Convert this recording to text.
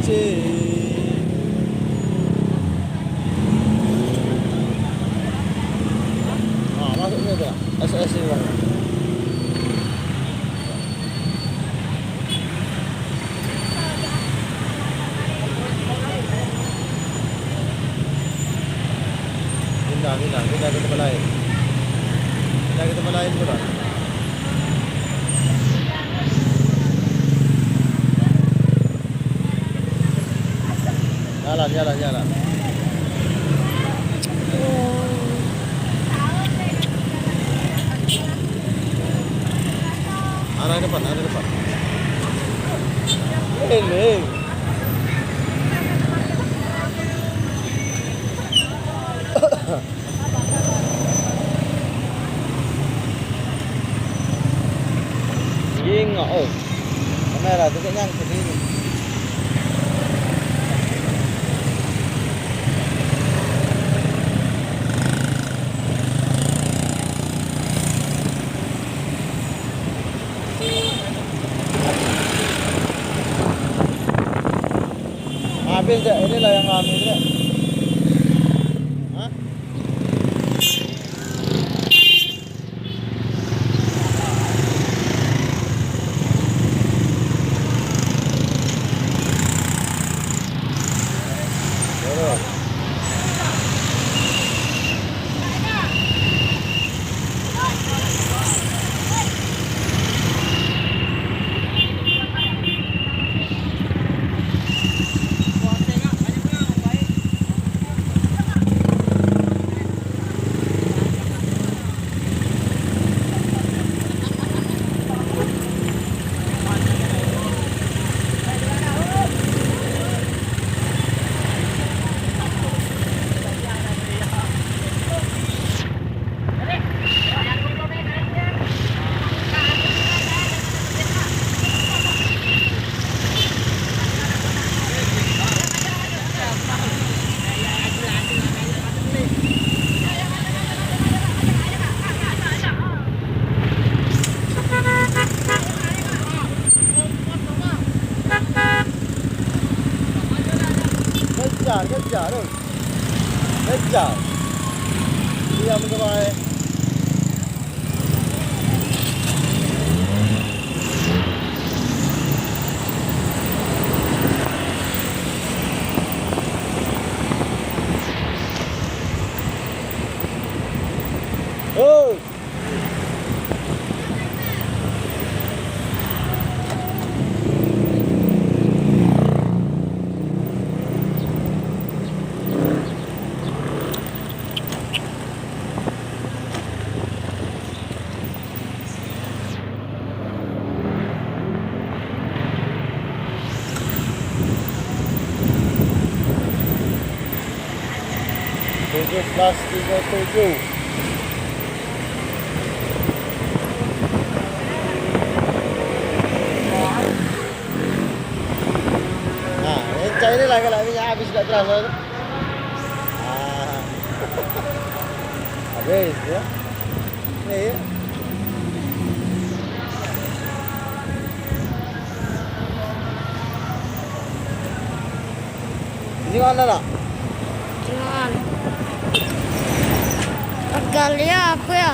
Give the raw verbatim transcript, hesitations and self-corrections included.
Ah, masuk sini tu. S S ni, Bang. Pindah, pindah, pindah ke tempat lain. Pindah ke tempat lain pula. Jalan, jalan, jalan. Arah depan, arah depan. Ini. Jingok, oi. Kamera tu kek nyangkut ini. Habis dah, inilah yang rame tu dah. Hah? Kejar, kejar, oi. Kejar. Diam ke bae. Oi. Tujuh belas tiga tujuh. Nah, encah ini lah kalau minyak habis tak terasa tu. Ah. Habis ya. Ni ya. Ini mana tak? Jangan. Pegal ya apa ya?